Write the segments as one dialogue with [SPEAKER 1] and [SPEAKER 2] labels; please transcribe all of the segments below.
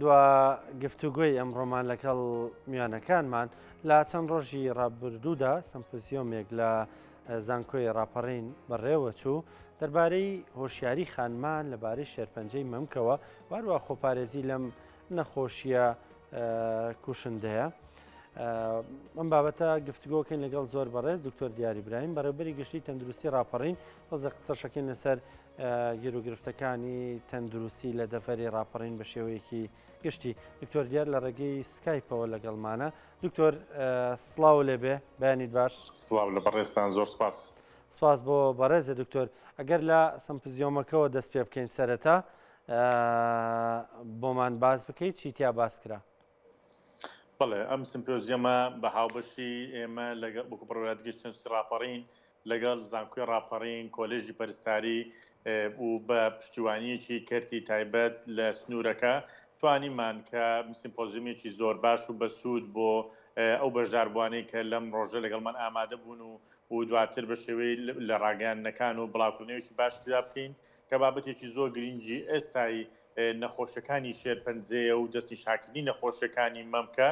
[SPEAKER 1] دوا گفتوگۆی ئەمڕۆمان لەگەڵ میوانەکانمان لە چەند ڕۆژی ڕابردوودا سەمپزیۆمێک لە زانکۆی ڕاپەڕین بەڕێوەچوو دەربارەی هۆشیاری خانمان لەبارەی شێرپەنجەی مەمکەوە واروە خۆپارێزی لەم نەخۆشیە کوشندەیە. ئەم بابەتە گفتگۆکەین لەگەڵ زۆر بەڕێز دکتۆر دیاری برایم بەڕێوبەری گشتی تەندروستی ڕاپەڕین تۆزە قسەشەکەین لەسەر گیروگرفتەکانی تەندروستی لە دەڤەری ڕاپەڕین بە شێوەیەکی گشتی. دکتۆر دیار لە ڕێگەی سکایپەوە لەگەڵمانە. دکتۆر سڵاو لێبێ بەیانیت باش.
[SPEAKER 2] سڵاو لە بەڕێزتان زۆر سپاس.
[SPEAKER 1] سپاس بۆ بەڕێزە دکتۆر. ئەگەر لە سەمپزیۆمەکەوە دەست پێ بکەین سەرەتا بۆمان باس بکەیت چی تیا باس کرا؟
[SPEAKER 2] بەڵێ ئەم سمپۆزیەمە بە هاوبەشی ئێمە لەگەڵ وەکو بەڕێوەبەرایەتی گشتی تەندروستی ڕاپەڕین لەگەڵ زانکۆی ڕاپەڕین کۆلێژی پەرستاری و بە پشتیوانیەکی کەرتی تایبەت لە سنوورەکە توانیمان کە سیمپۆزیومێکی زۆر باش و بەسوود بۆ ئەو بەشداربووانەی کە لەم ڕۆژە لەگەڵمان ئامادە بوون و و دواتر بە شێوەی لە ڕاگەیاندنەکان و بڵاوکردنەوەیەکی باش تێدا بکەین کە بابەتێکی زۆر گرنگی ئێستای نەخۆشیەکانی شێرپەنجەیە و دەستنیشانکردنی نەخۆشیەکانی مەمکە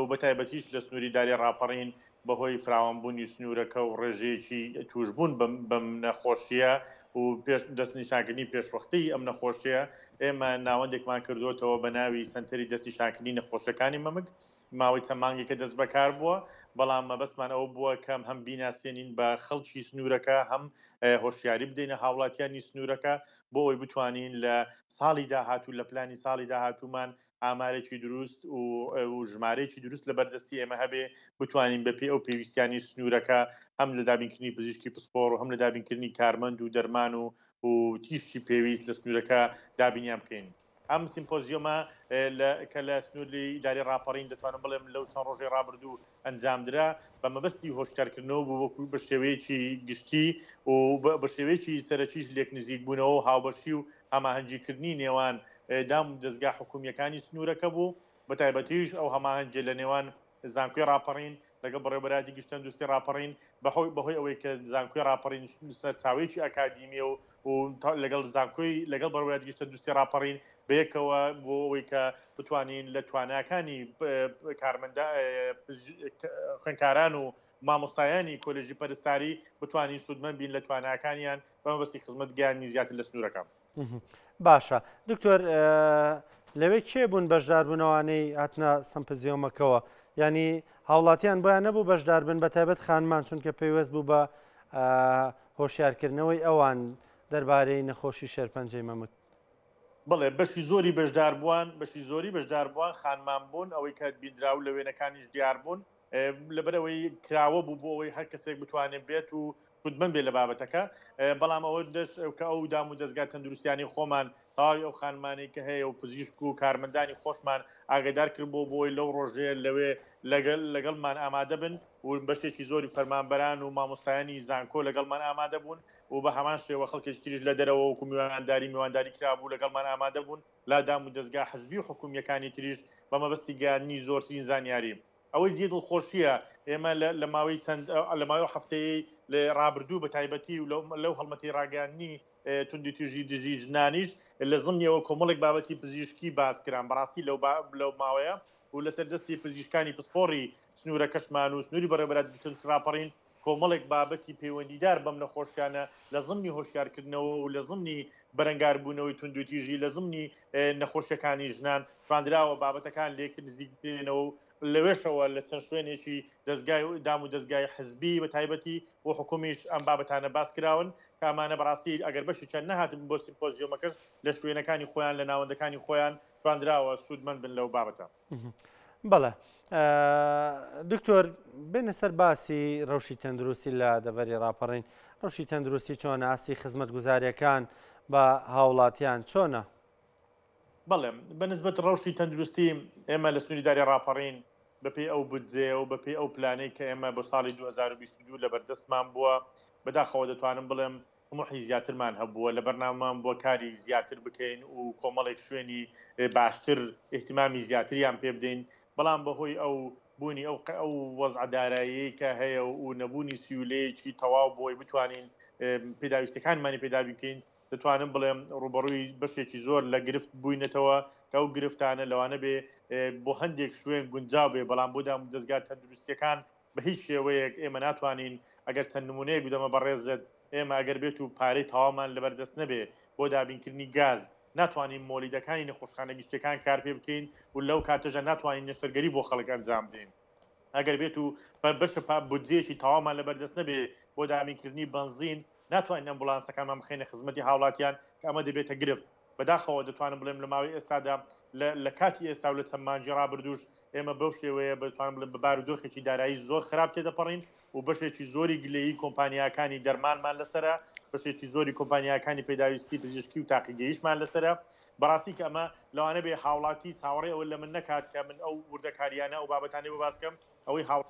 [SPEAKER 2] و بەتایبەتیش لە سنووری داری ڕاپەڕین بەهۆی فراوانبوونی سنوورەکە و ڕێژەیەکی تووشبوون بەم نەخۆشیە و پێش دەستنیشانکردنی پێشوەختەی ئەم نەخۆشیە ئێمە ناوەندێکمان کردووەتەوە بە ناوی سەنتەری دەستنیشانکردنی نەخۆشیەکانی مەمک ماوەی چەند مانگێکە دەست بەکار بووە، بەڵام مەبەستمان ئەوە بووە کە هەم بیناسێنین بە خەڵکی سنوورەکە، هەم هۆشیاری بدەینە هاوڵاتیانی سنوورەکە بۆ ئەوەی بتوانین لە ساڵی داهاتوو لە پلانی ساڵی داهاتوومان ئامارێکی دروست و ژمارەیەکی دروست لە بەردەستی ئێمە هەبێ بتوانین بەپێی ئەو پێویستیانی سنوورەکە هەم لە دابینکردنی پزیشکی پسپۆڕ و هەم لە دابینکردنی کارمەند و دەرمان و و تیشکی پێویست لە سنوورەکە دابینیان بکەین. ئەم سیمپۆزیۆمە کە لە سنووری ئیداری ڕاپەڕین دەتوانم بڵێم لەو چەند ڕۆژەی ڕابردوو ئەنجامدرا بە مەبەستی هۆشیارکردنەوە بوو وەکو بە شێوەیەکی گشتی و بە شێوەیەکی سەرەکیش لێک نزیکبوونەوە و هاوبەشی و هەماهەنگیکردنی نێوان دام و دەزگا حکومییەکانی سنوورەکە بوو بەتایبەتیش ئەو هەماهەنگیە لە نێوان زانکۆی ڕاپەڕین لەگەڵ بەڕێوەبەرایەتی گشتی تەندروستی ڕاپەڕین بەهۆی ئەوەی کە زانکۆی ڕاپەڕین سەرچاوەیەکی ئەکادیمیە و و لەگەڵ زانکۆی لەگەڵ بەڕێوەبەرایەتی گشتی تەندروستی ڕاپەڕین بەیەکەوە بۆ ئەوەی کە بتوانین لە تواناکانی کارمەندە خوێندکاران و مامۆستایانی کۆلێژی پەرستاری بتوانین سوودمەند بین لە تواناکانیان بە مەبەستی خزمەت گەیاندنی زیاتر لە سنوورەکە.
[SPEAKER 1] باشە دکتۆر لەوێ کێ بوون بەشداربوونەوانەی هاتنە سەمپزیۆمەکەوە ینی هاوڵاتیان بۆیان نەبوو بەشدار بن بە تایبەت خانمان چونکە پەیوەست بوو بە هۆشیارکردنەوەی ئەوان دەربارەی نەخۆشی شێرپەنجەی مەمک.
[SPEAKER 2] بەڵێ بەشی زۆری بەشداربووان بەشی زۆری بەشداربووان خانمان بوون ئەوەی کە بیندراو لە وێنەکانیش دیار بوون لەبەرئەوەی کراوە بوو بۆ ئەوەی هەر کەسێک بتوانێت بێت و سوودمەند بێت لە بابەتەکە بەڵام ئەوە دەش کە ئەو دام و دەستگا تەندروستیانی خۆمان تەواوی ئەو خانمانەی کە هەیە و پزیشک و کارمەندانی خۆشمان ئاگدار کرد بۆ بۆی لەو ڕۆژەیە لەوێ لەگەڵ لەگەڵمان ئامادە بن و بەشێکی زۆری فەرمانبەران و مامۆستایانی زانکۆ لەگەڵمان ئامادە بوون و بە هەمان شێوە خەڵکێکی تریش لە دەرەوە وەکو میوانداری میوانداری کرابوو لەگەڵمان ئامادە بوون لا دام و دەزگا حزبی و حکومییەکانی تریش بە مەبەستی گەیاندنی زۆرترین زانیاری. ئەوەی جێی دڵخۆشییە ئێمە لە ماوەی چەند لە ماوەی ئەو هەفتەیەی ڕابردوو بە تایبەتی و لەو هەڵمەتی ڕاگەیاندنی توندوتیژی دژی ژنانیش لە زمنیەوە کۆمەڵێک بابەتی پزیشکی باس کران بەڕاستی لەو لەو ماوەیە و لەسەر دەستی پزیشکانی پسپۆڕی سنوورەکەشمان و سنووری بەڕێوەبەرایەتی گشتی ڕاپەڕین کۆمەڵێک بابەتی پەیوەندیدار بەم نەخۆشیانە لە زمنی هۆشیارکردنەوە و لە زمنی بەرەنگاربوونەوەی توندوتیژی لە زمنی نەخۆشیەکانی ژنان تواندراوە بابەتەکان لەیەکتر نزیک بکرێنەوە و لەوێشەوە لە چەند شوێنێکی دەزگای دام و دەزگای حزبی بە تایبەتی و حکومیش ئەم بابەتانە باس کراون کە ئەمانە بەڕاستی ئەگەر بەشی چەند نەهاتبن بۆ سیمپۆزیۆمەکەش لە شوێنەکانی خۆیان لە ناوەندەکانی خۆیان تواندراوە سوودمەند بن لەو بابەتە.
[SPEAKER 1] بەڵێ دکتۆر بێنە سەر باسی ڕەوشی تەندروستی لە دەڤەری ڕاپەڕین ڕەوشی تەندروستی چۆنە ئاستی خزمەتگوزاریەکان بە هاوڵاتیان چۆنە؟
[SPEAKER 2] بەڵێ بەنسبەت ڕەوشی تەندروستی ئێمە لە سنووری داری ڕاپەڕین بەپێی ئەو بودجەیە و بەپێی ئەو پلانەی کە ئێمە بۆ ساڵی 2022 لە بەردەستمان بووە بەداخەوە دەتوانم بڵێم تموحی زیاترمان هەبووە، لە بەرنامەمان بووە کاری زیاتر بکەین و کۆمەڵێک شوێنی باشتر ئیهتیمامی زیاتریان پێ بدەین، بەڵام بەهۆی ئەو بوونی ئەو ئەو وەزعە داراییەی کە هەیە و نەبوونی سیولەیەکی تەواو بۆی بتوانین پێداویستیەکانمانی پێ دابین بکەین. دەتوانم بڵێم ڕووبەڕووی بەشێکی زۆر لە گرفت بووینەتەوە کە ئەو گرفتانە لەوانە بێ بۆ هەندێک شوێن گونجاو بێ، بەڵام بۆ دامودەزگا تەندروستییەکان بە هیچ شێوەیەک ئێمە ناتوانین، ئەگەر چەند نموونەیەک بدەمە بەڕێزت، ئێمە ئەگەر بێت و پارەی تەواومان لەبەر دەست نەبێ بۆ دابینکردنی گاز، ناتوانین مۆلیدەکانی نەخۆشخانە گشتییەکان کار پێ بکەین و لەو کاتەشدا ناتوانین نەشتەرگەری بۆ خەڵک ئەنجام بدەین. ئەگەر بێت و بەشە بودجەیەکی تەواومان لەبەر دەست نەبێ بۆ دابینکردنی بەنزین، ناتوانین ئەمبولانسەکانمان بخەینە خزمەتی هاوڵاتیان کە ئەمە دەبێتە گرفت. بەداخەوە دەتوانم بڵێم لە ماوەی ئێستادا لە کاتی ئێستا و لە چەند مانگی ڕابردووش ئێمە بەو شێوەیە بتوانم بڵێم بە بارودۆخێکی دارایی زۆر خراپ تێدەپەڕین و بەشێکی زۆری گلەیی کۆمپانیاکانی دەرمانمان لەسەرە، بەشێکی زۆری کۆمپانیاکانی پێداویستی پزیشکی و تاقیگەییشمان لەسەرە. بەڕاستی کە ئەمە لەوانە بێ هاوڵاتی چاوەڕێی ئەوە لە من نەکات کە من ئەو وردەکارییانە ئەو بابەتانەی بۆ باس کەم ئەوەی هاوڵ.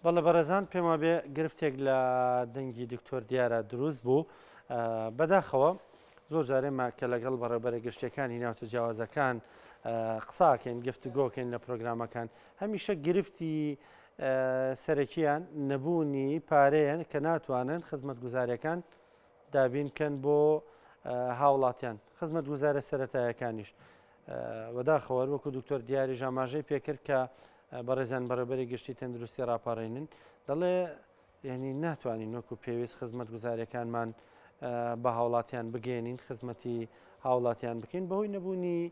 [SPEAKER 1] بەڵێ بەڕێزان پێم وابێ گرفتێک لە دەنگی دکتۆر دیارە دروست بوو بەداخەوە زۆر جارێمە کە لەگەڵ بەڕێبەرە گشتەکانی ناوچە جیاوازەکان قساکەین گفتوگۆکەین لە پرۆگرامەکان هەمیشە گرفتی سەرەکییان نەبوونی پارەیەن کە ناتوانن خزمەتگوزاریەکان دابین کەن بۆ هاوڵاتیان خزمەتگوزارە سەتایەکانیش بەداخەوە وەکو دکتۆر دیاریش ئاماژەی پێکرد کە بەڕێزیان بەڕێوبەری گشتی تەندروستی ڕاپەڕینن دەڵێ یعنی ناتوانین وەکو پێویست خزمەتگوزاریەکانمان بە هاوڵاتیان بگەێنین خزمەتی هاوڵاتیان بکەین بەهۆی نەبوونی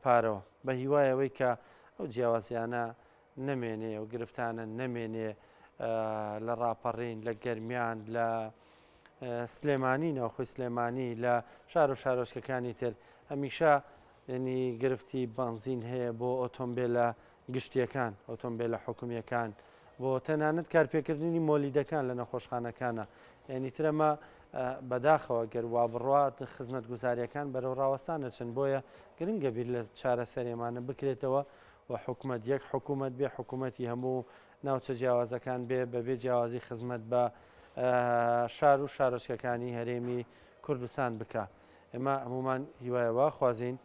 [SPEAKER 1] پارەوە بە هیوایەوەی کە ئەو جیاوازیانە نەمێنێ و گرفتانە نەمێنێ لە ڕاپەڕین لە گەرمیان لە سلێمانی ناوخۆی سلێمانی لە شار و شارۆچکەکانی تر هەمیشە یعنی گرفتی بەنزین هەیە بۆ ئۆتۆمبیلە گشتیەکان ئۆتۆمبیلە حکومیەکان بۆ تەنانەت کارپێکردنی مۆلیدەکان لە نەخۆشخانەکانە یعنی ترەمە بەداخەوە گەر وا بڕوات خزمەتگوزاریەکان بەرەو ڕاوەستان نەچن بۆیە گرنگە بیر لە چارەسەرێمانە بکرێتەوە و حکومەت یەک حکومەت بێ حکومەتی هەموو ناوچە جیاوازەکان بێ بەبێ جیاوازی خزمەت بە شار و شارۆچکەکانی هەرێمی کوردستان بکە ئێمە هەمومان هیوایە وا خوازین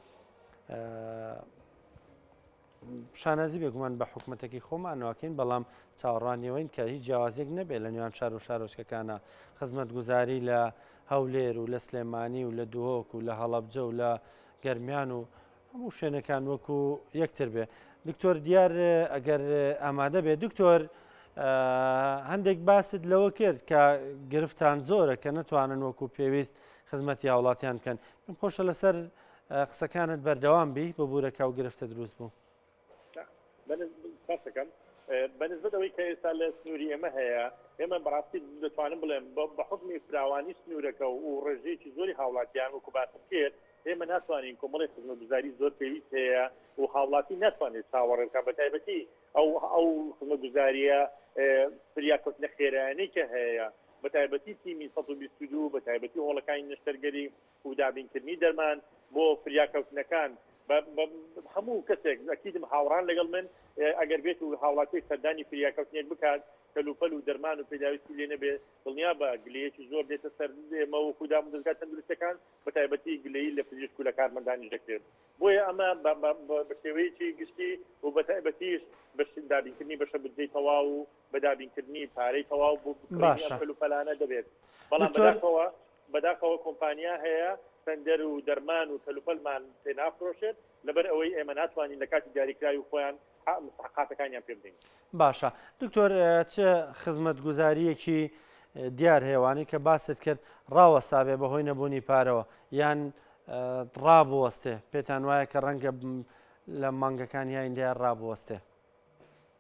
[SPEAKER 1] شانازی بێگومان بە حکوومەتەکەی خۆمان ناکەین بەڵام چاوەڕوانیەوەین کە هیچ جیاوازێک نەبێت لە نێوان شار و شارۆچکەکانە خزمەتگوزاری لە هەولێر و لە سلێمانی و لە دهۆک و لە هەڵەبجە و لە گەرمیان و هەموو شوێنەکان وەکو یەکتر بێ. دکتۆر دیار ئەگەر ئامادە بێ دکتۆر هەندێک باست لەوە کرد کە گرفتان زۆرە کە نەتوانن وەکو پێویست خزمەتی هاوڵاتیان بکەن پێم خۆشە لەسەر قسەکانت بەردەوام بی ببوورە کە ئەو گرفتە دروست بوو.
[SPEAKER 2] سپاسەکەم بەنسبەت ئەوەی کە ئێستا لە سنووری ئێمە هەیە ئێمە بەڕاستی دەتوانم بڵێم بە حکمی فراوانی سنوورەکە و ڕێژەیەکی زۆری هاوڵاتیان وەکو باسم کرد ئێمە ناتوانین کۆمەڵی خزمەتگوزاری زۆر پێویست هەیە و هاوڵاتی ناتوانێت چاوەڕێ بکات بە تایبەتی ئەو ئەو خزمەتگوزاریە فریاکەوتنە خێرایانەی کە هەیە بە تایبەتی تیمی 122 بە تایبەتی هۆڵەکانی نەشتەرگەری و دابینکردنی دەرمان بۆ فریاکەوتنەکان هەموو کەسێک ئەکیدم هاوڕان لەگەڵ من ئەگەر بێت و هاوڵاتیەک سەردانی فریاکەوتنێک بکات کەلوپەل و دەرمان و پێداویستی لێ نەبێت دڵنیا بە گلەیەکی زۆر دێتە سەر ئێمە وەکو دامودەزگا تەندروستەکان بە تایبەتی گلەیی لە پزیشک و لە کارمەندانیش دەکرێت. بۆیە ئەمە بە شێوەیەکی گشتی و بە تایبەتیش بە دابینکردنی بەشە بودجەی تەواو و بە دابینکردنی پارەی تەواو بۆ کڕینی ئەم
[SPEAKER 1] باشە.
[SPEAKER 2] کەلوپەلانە دەبێت. بەڵام
[SPEAKER 1] دکتۆر.
[SPEAKER 2] بەداخەوە بەداخەوە کۆمپانیا هەیە سەنگەر و دەرمان و کەلوپەلمان پێ نافرۆشێت لەبەر ئەوەی ئێمە ناتوانین لە کاتی دیاریکراوی خۆیان مستحقاتەکانیان پێ بدەین.
[SPEAKER 1] باشە دکتۆر چ خزمەتگوزارییەکی دیار هەیە وانەی کە باست کرد ڕاوەستابێ بەهۆی نەبوونی پارەوە یان ڕابوەستێ پێتان وایە کە ڕەنگە لە مانگەکانی ئایندەیە ڕابوەستێ؟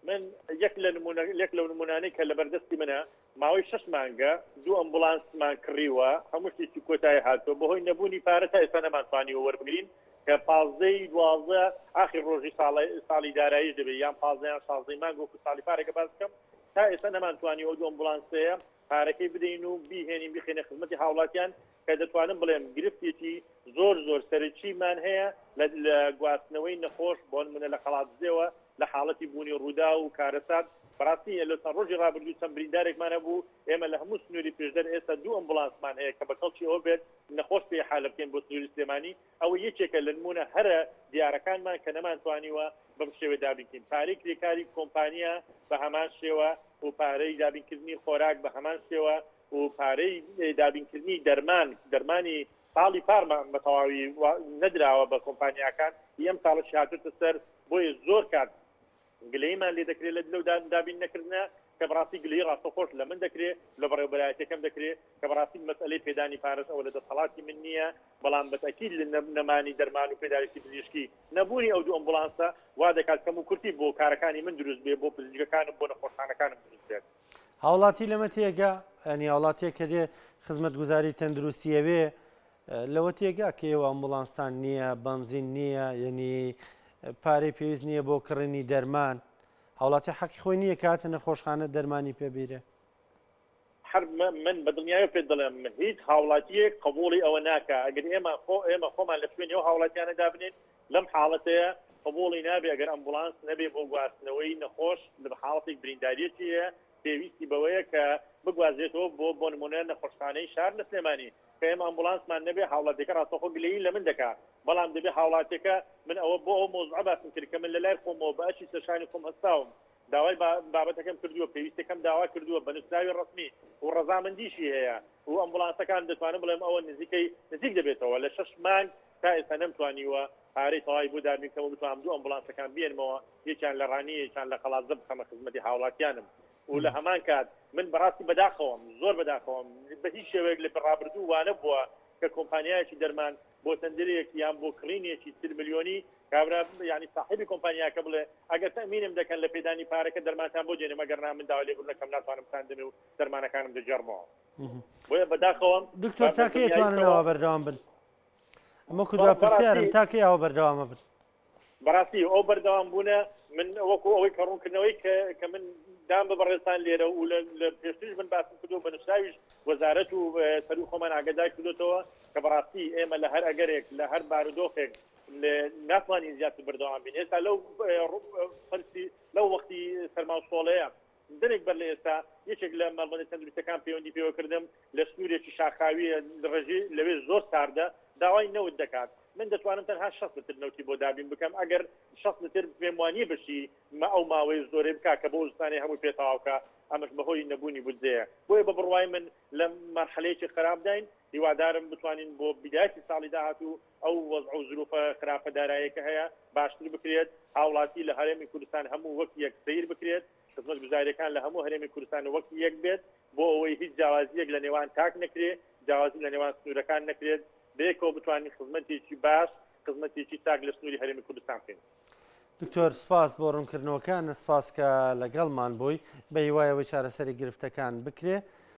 [SPEAKER 2] من یەک لە نمونە یەک لەو نمونانەی کە لەبەردەستی منە ماوەی شەش مانگە دوو ئەمبوڵانسمان کڕیوە هەموو شتێکی کۆتایی هاتووە بەهۆی نەبوونی پارە تا ئێستا نەمانتوانیوە وەربگرین کە پازدەی 12 ئاخر ڕۆژی ساڵی داراییش دەبێت یان پازدە یان شازدەی مانگ وەکو ساڵی پارەکە باس بکەم تا ئێستا نەمانتوانیوە ئەو دوو ئەمبوڵانسەیە پارەکەی بدەین و بیهێنین بخێنە خزمەتی هاوڵاتیان کە دەتوانم بڵێم گرفتێکی زۆر زۆر سەرەکیمان هەیە لە گواستنەوەی نەخۆش بۆ نمونە لە قەڵادزێوە. لە حاڵەتی بوونی ڕووداو و کارەسات. بەڕاستی لە چەند ڕۆژی ڕابردوو چەند بریندارێکمان هەبوو، ئێمە لە هەموو سنووری پشدەر ئێستا دوو ئەمبوڵانسمان هەیە کە بە کەڵکی ئەوە بێت نەخۆش پێ ئیحالە بکەین بۆ سنووری سلێمانی، ئەوە یەکێکە لە نموونە هەرە دیارەکانمان کە نەمانتوانیوە بەم شێوەیە دابین کەین. پارەی کرێکاری کۆمپانیا بە هەمان شێوە و پارەی دابینکردنی خۆراک بە هەمان شێوە و پارەی دابینکردنی دەرمان، دەرمانی ساڵی پار بە تەواوی نەدراوە بە کۆمپانیاکان، ئی ئەم ساڵەشی هاتۆتە سەر، بۆیە زۆر کات گلەییمان لێ دەکرێت لە لەو دابین نەکردنە کە بەڕاستی گلەیی ڕاستەوخۆش لە من دەکرێت، لە بەڕێوەبەرایەتیەکەم دەکرێت کە بەڕاستی مەسئەلەی پێدانی پارەش ئەوە لە دەسەڵاتی من نییە، بەڵام بەتەئکید لە نەمانی دەرمان و پێداویستی پزیشکی، نەبوونی ئەو دوو ئەمبوڵانسە وا دەکات کەموکورتی بۆ کارەکانی من دروست بێت، بۆ پزیشکەکانم، بۆ نەخۆشخانەکانم دروست بێت.
[SPEAKER 1] هاوڵاتی لەمە تێگا ینی هاوڵاتیە کە دێ خزمەتگوزاری تەندروستی ئەوێ لەوە تێگا کە ئێوە ئەمبوڵانستان نییە بەنزین نییە یعنی پارەی پێویست نییە بۆ کڕینی دەرمان هاوڵاتی حەقی خۆی نییە کاتە نەخۆشخانە دەرمانی پێبیرێ
[SPEAKER 2] هەر من بە دڵنیایەوە پێت دەڵێم هیچ هاوڵاتیەک قبوڵی ئەوە ناکا ئەگەر ئێمە خۆ ئێمە خۆمان لە شوێنی ئەو هاوڵاتیانە دابنێن لەم حاڵەتەیە قبوڵی نابێ ئەگەر ئەمبوڵانس نەبێ بۆ گواستنەوەی نەخۆش لە حاڵەتێک برینداریەکی هەیە پێویستی بەوەیە کە بگوازرێتەوە بۆ بۆ نمونە نەخۆشخانەی شار لە سلێمانی کە ئێمە ئەمبوڵانسمان نەبێ هاوڵاتیەکە ڕاستەوخۆ گلەیی لە من دەکا بەڵام دەبێ هاوڵاتیەکە من ئەوە بۆ ئەو مەوزوعە باسم کرد کە من لە لای خۆمەوە بە ئەرکی سەرشانی خۆم هەستاوم داوای بابەتەکەم کردووە، پێویستیەکەم داوا کردووە بە نووسراوی ڕەسمی و ڕەزامەندیشی هەیە و ئەمبوڵانسەکان دەتوانم بڵێم ئەوە نزیکەی نزیک دەبێتەوە لە شەش مانگ تا ئێستا نەمتوانیوە پارەی تەواوی بۆ دابین کەم و بتوانم دوو ئەمبوڵانسەکان بێنمەوە یەکیان لە ڕانیە یەکیان لە قەڵادزە بخەمە خزمەتی هاوڵاتیانم و لە هەمان کات من بەڕاستی بەداخەوەم زۆر بەداخەوەم بە هیچ شێوەیەک لە ڕابردوو وانەبووە کە کۆمپانیایەکی دەرمان بۆ تەندرێک یان بۆ کڕینێکی 40 ملیۆنی کابرا یانی ساحێبی کۆمپانیاکە بڵێ ئەگەر تەئمینم دەکەن لە پێدانی پارەکە دەرمانتان بۆ دێنم ئەگەر نا من داوای لێبوردن دەکەم ناتوانم بتان دەمێ و دەرمانەکانم دەگێڕمەوە بۆیە بەداخەوەم
[SPEAKER 1] دکتۆر تا کەی ئەتوانن ئەوە بەردەوام بن ئەمە کو دوا پرسیارم تا کەی ئەوە بەردەوامە بن
[SPEAKER 2] بەڕاستی ئەو بەردەوام بوونە من وەکو ئەوەی کە ڕوونکردنەوەی کە من دام بە بەڕێزتان لێرە و لە پێشتریش من باسم کردو بە نووسراویش وەزارەت و سەروی خۆمان ئاگادار کردوتەوە کە بەڕاستی ئێمە لە هەر ئەگەرێک لە هەر بارودۆخێک ناتوانین زیاتر بەردەوام بین ئێستا لەو پرسی لەو وەختی سەرما و سۆڵەیە دەمێک بەر لە ئێستا یەکێک لە مەڵبەندە تەندروستەکان پەیوەندی پێوە کردم لە سنوورێکی شاخاویە ڕێژی لەوێ زۆر ساردە داوای نەوت دەکات من دەتوانم تەنها 6 لتر نەوتی بۆ دابین بکەم ئەگەر 6 لتر پێم وانییە بەشی مە ئەو ماوەی زۆرەی بکا کە بۆ زستانێ هەمووی پێ تەواوکە ئەمەش بەهۆی نەبوونی بودجەیە بۆیە بە بڕوای من لە مەرحەلەیەکی خراپداین هیوادارم بتوانین بۆ بیدایەتی ساڵی داهاتوو ئەو وەزع و زروفە خراپە داراییە کە هەیە باشتر بکرێت، هاوڵاتی لە هەرێمی کوردستان هەموو وەک یەک سەیر بکرێت، خزمەتگوزاریەکان لە هەموو هەرێمی کوردستان وەک یەک بێت، بۆ ئەوەی هیچ جیاوازیەک لە نێوان تاک نەکرێ، جیاوازی لە نێوان سنوورەکان نەکرێت، بەیەکەوە بتوانین خزمەتێکی باش، خزمەتێکی چاک لە سنووری هەرێمی کوردستان بکەین.
[SPEAKER 1] دکتۆر سپاس بۆ ڕوونکردنەوەکانت، سپاس کە لەگەڵمان بووی، بە هیوای ئەوەی چارەسەری گرفتەکان بکرێ.